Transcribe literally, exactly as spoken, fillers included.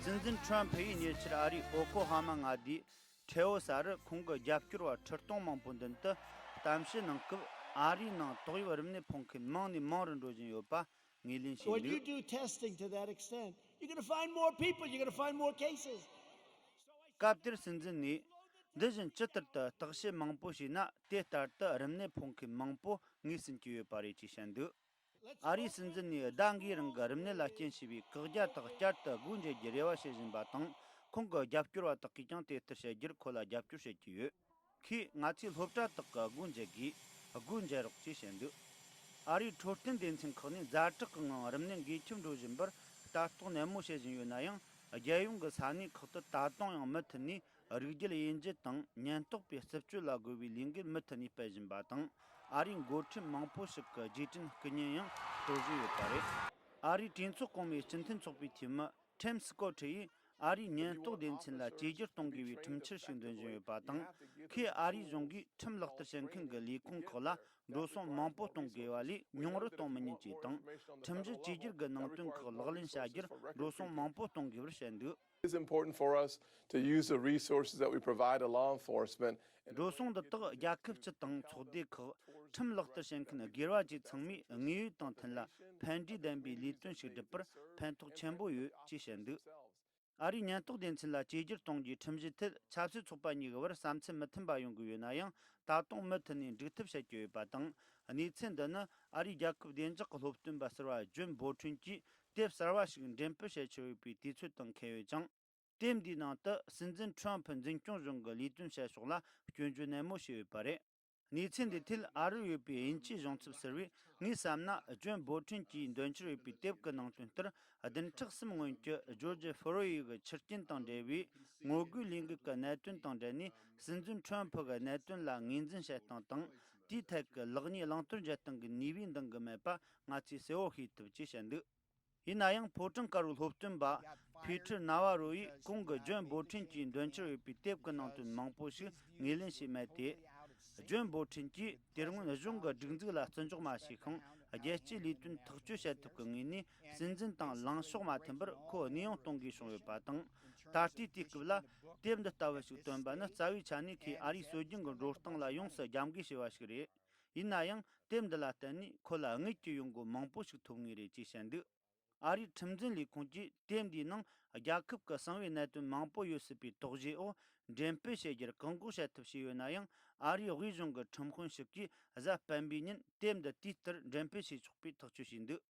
སྲིད་འཛིན་ཁྲོམ་ཕུ་ཡིས་ཉེ་ཆར་ཨ་རིའི་ཨོ་ཀོ་ཧ་མ་མངའ་སྡེའི་ཁྲེའོ་ས་རུ་ཁོང་གི་རྒྱབ་སྐྱོར་བ་ཁྲི་སྟོང་མང་པོ་མདུན་དུ་གཏམ་བཤད་གནང་སྐབས། ཨ་རིའི་ནང་ཏོག་དབྱིབས་རིམས་ནད་ཕོག་མཁན་མང་ནས་མང་རུ་འགྲོ་བཞིན་ཡོད་པ་ངོས་ལེན་བྱས་འདུག། When you do testing to that extent, you're going to find more people, you're going to find more cases. སྐབས་དེར་སྲིད་འཛིན་ནས། འདི་བཞིན་ཇི་ལྟར་དུ་བརྟག་དཔྱད་མང་པོ་བྱས་ན། དེ་ལྟར་དུ་རིམས་ནད་ཕོག་མཁན་མང་པོ་ངོས་ཟིན་གྱི་ཡོད་པ་རེད་ཅེས་བཤད་འདུག། ཨ་རིའི་སྲིད་འཛིན་ནས་ཟླ་འགའི་རིང་གི་རིམས་ནད་ལ་རྐྱེན་བྱས་པའི་བཀག་རྒྱ་དག་བསྐྱར་དུ་སྒོ་འབྱེད་རྒྱུའི་རེ་བ་བྱེད་བཞིན་པ་དང་། ཁོང་གི་རྒྱབ་སྐྱོར་བ་དག་གིས་ཀྱང་དེ་ལྟར་བྱེད་རྒྱུར་ཁོ་ལ་རྒྱབ་སྐྱོར་བྱེད་ཀྱི་ཡོད། ཁོས་ང་ཚོས་སློབ་གྲྭ་དག་གི་སྒོ་འབྱེད་དགོས། སྒོ་འབྱེད་རོགས་ཅེས་བཤད་འདུག། ཨ་རིའི་འཕྲོད་བསྟེན་སྡེ་ཚན་ཁག་ནས་ཛ་དྲག་གི་ངང་རིམས་ནད་འགོས་ཁྱབ་འགྲོ་བཞིན་པར་ལྟ་རྟོག་ནན་མོ་བྱེད་བཞིན་ཡོད་ན་ཡང་། རྒྱལ་ཡོངས་ཀྱི་ས་གནས་ཁག་ཏུ་ད་དུང་ཡང་མུ་མཐུད་ནས་རིགས་རྒྱུད་དབྱེ་འབྱེད་དང་ཉེན་རྟོག་པའི་རྩུབ་སྤྱོད་ལ་རྒོལ་བའི་ལས་འགུལ་མུ་མཐུད་ནས་སྤེལ་བཞིན་པ་དང་། ཨ་རིའི་འགོ་ཁྲིད་མང་པོ་ཞིག་གི་རྗེས་དྲན་སྐུ་བརྙན་ཡང་སྤྲོད་བཞིན་ཡོད་པ་རེད། ཨ་རིའི་གྲོས་ཚོགས་གོང་མའི་སྤྱི་མཐུན་ཚོགས་པའི་འཐུས་མི་ཁྲིམ་སི་ཀོ་ཁྲི་ཡིས་ཨ་རིའི་ཉེན་རྟོག་སྡེ་ཚན་ལ་བཅོས་བསྒྱུར་གཏོང་དགོས་པའི་ཁྲིམས་འཆར་ཞིག་འདོན་བཞིན་ཡོད་པ་དང་། ཁོས་ཨ་རིའི་གཞུང་གིས་ཁྲིམས་ལག་བསྟར་བྱེད་མཁན་གྱི་ལས་ཁུངས་ཁག་ལ་འགྲོ་སོང་མང་པོ་གཏོང་དགོས་པ་ལས་ཉུང་རུ་གཏོང་མི་ཉན་ཅེས་དང་། ཁྲིམས་གཞི་བཅོས་བསྒྱུར་གྱི་ནང་དོན་ཁག་ལག་ལེན་བྱ་རྒྱུར་འགྲོ་སོང་མང་པོ་གཏོང་དགོས་པར་བཤད་འདུག། It's important for us to use the resources that we provide to law enforcement. འགྲོ་སོང་འདི་དག་རྒྱལ་ཁབ་སྤྱི་དང་ཚོགས་སྡེ་ཁག་ཁྲིམས་ལག་བསྟར་བྱེད་མཁན་སྒེར་བ་བཅས་ཚང་མས་དངོས་ཡོད་དང་མཐུན་ལ་ཕན་འབྲས་ལྡན་པའི་ལས་དོན་ཞིག་སྒྲུབ་པར་ཕན་ཐོགས་ཆེན་པོ་ཡོད་ཅེས་བཤད་འདུག། ཨ་རིའི་ཉེན་རྟོག་སྡེ་ཚན་ལ་བཅོས་བསྒྱུར་གཏོང་རྒྱུའི་ཁྲིམས་གཞིའི་ཐད་ཆབ་སྲིད་ཚོགས་པ་གཉིས་ཀྱི་བར་བསམ་ཚུལ་མི་མཐུན་པ་ཡོང་གི་ཡོད་ན་ཡང་། ད་དུང་མུ་མཐུད་ནས་འགྲིག་ཐབས་བྱེད་ཀྱི་ཡོད་པ་དང་། གནས་ཚུལ་འདི་ནི་ཨ་རིའི་རྒྱལ་ཁབ་བདེ་འཇགས་ཀྱི་སློབ་སྟོན་པ་ཟུར་པ་ཇོན་བོ་ཁྲིན་གྱིས་དེབ་གསར་བ་ཞིག་འགྲེམས་སྤེལ་བྱེད་འཆར་ཡོད་པའི་དུས་ཚོད་དང་འཁེལ་ཡོད་ཅིང་། དེབ་འདིའི་ནང་དུ་སྲིད་འཛིན་ཁྲོམ་ཕུ་འཛིན་སྐྱོང་གཞུང་གི་ལས་དོན་བྱེད་ཕྱོགས་ལ་སྐྱོན་བརྗོད་ནན་མོ་བྱས་ཡོད་པ་རེད། གནས་ཚུལ་འདིའི་ཐད་ཨ་རིར་ཡོད་པའི་དབྱིན་ཇིའི་གཞུང་ཚབ་ཟུར་པས། ངས་བསམ་ན་ཇོན་བོ་ཁྲིན་གྱིས་འདོན་འཆར་ཡོད་པའི་དེབ་ཀྱི་ནང་དོན་ལྟར། བདུན་ཕྲག་གསུམ་སྔོན་གྱི་ཇོར་ཇི་ཧྥོ་རོ་ཡི་གི་ཆུ་རྐྱེན་དང་འབྲེལ་བའི་ངོ་རྒོལ་ལས་འགུལ་གྱི་གནད་དོན་དང་འབྲེལ་ནས། སྲིད་འཛིན་ཁྲོམ་ཕུ་གི་གནད་དོན་ལ་ངོས་འཛིན་བྱེད་སྟངས་དང་། དེའི་ཐད་ཀྱི་ལེགས་ཉེས་བླང་དོར་འབྱེད་སྟངས་ཀྱི་ནུས་པའི་འདང་གི་མེད་པ་ང་ཚོས་གསལ་བོ་ཤེས་ཐུབ་ཅེས་བཤད་འདུག། ཡིན་ན་ཡང་། ཕོ་བྲང་དཀར་པོའི་སློབ་སྟོན་པ་ཕི་ཁྲེར་ན་ཝ་རོ་ཡིས་ཁོང་གིས་ཇོན་བོ་ཁྲིན་གྱིས་འདོན་འཆར་ཡོད་པའི་དེབ་ཀྱི་ནང་དོན་མང་པོ་ཞིག་ངོས་ལེན་བྱས་མེད་དེ། ཇོན་བོ་ཁྲིན་གྱིས་དེ་སྔོན་གཞུང་གི་སྒྲིག་འཛུགས་ལ་བརྩི་འཇོག་མ་བྱས་ཤིང་། རྒྱལ་སྤྱིའི་ལས་དོན་ཐག་གཅོད་བྱེད་ཐབས་ཀྱི་ངོས་ནས་སྲིད་འཛིན་དང་ལངས་ཕྱོགས་མ་མཐུན་པར་ཁོ་གནས་དབྱུང་གཏོང་དགོས་བྱུང་ཡོད་པ་དང་། ད་ལྟའི་དུས་སྐབས་ལ་དེབ་འདི་ལྟ་བུ་ཞིག་བཏོན་པ་ནི་རྩ་བའི་ཆ་ནས་ཁོས་ཨ་རིའི་སྲོལ་རྒྱུན་གྱི་འགྲོ་སྟངས་ལ་ཡོངས་སུ་རྒྱབ་འགལ་བྱས་པ་ཞིག་རེད། ཡིན་ན་ཡང་། དེབ་འདི་ལ་བརྟེན་ནས་ཁོ་ལ་དངུལ་གྱི་ཡོང་སྒོ་མང་པོ་ཞིག་ཐོབ་ངེས་རེད་ཅེས་བཤད་འདུག། ཨ་རིའི་ཁྲིམས་འཛིན་ལས་ཁུངས་ཀྱིས་དེབ་འདིའི་ནང་རྒྱལ་ཁབ་ཀྱི་གསང་བའི་གནད་དོན་མང་པོ་ཡོད་སྲིད་པའི་དོགས་གཞིའི་འོག་འགྲེམས་སྤེལ་བྱེད་རྒྱུར་བཀག་འགོག་བྱེད་ཐབས་བྱས་ཡོད་ན་ཡང་། ཨ་རིའི་དབུས་གཞུང་གི་ཁྲིམས་དཔོན་ཞིག་གིས་གཟའ་སྤེན་པའི་ཉིན་དེབ་འདི་དུས་ལྟར་འགྲེམས་སྤེལ་བྱས་ཆོག་པའི་ཐག་གཅོད་བྱས་འདུག།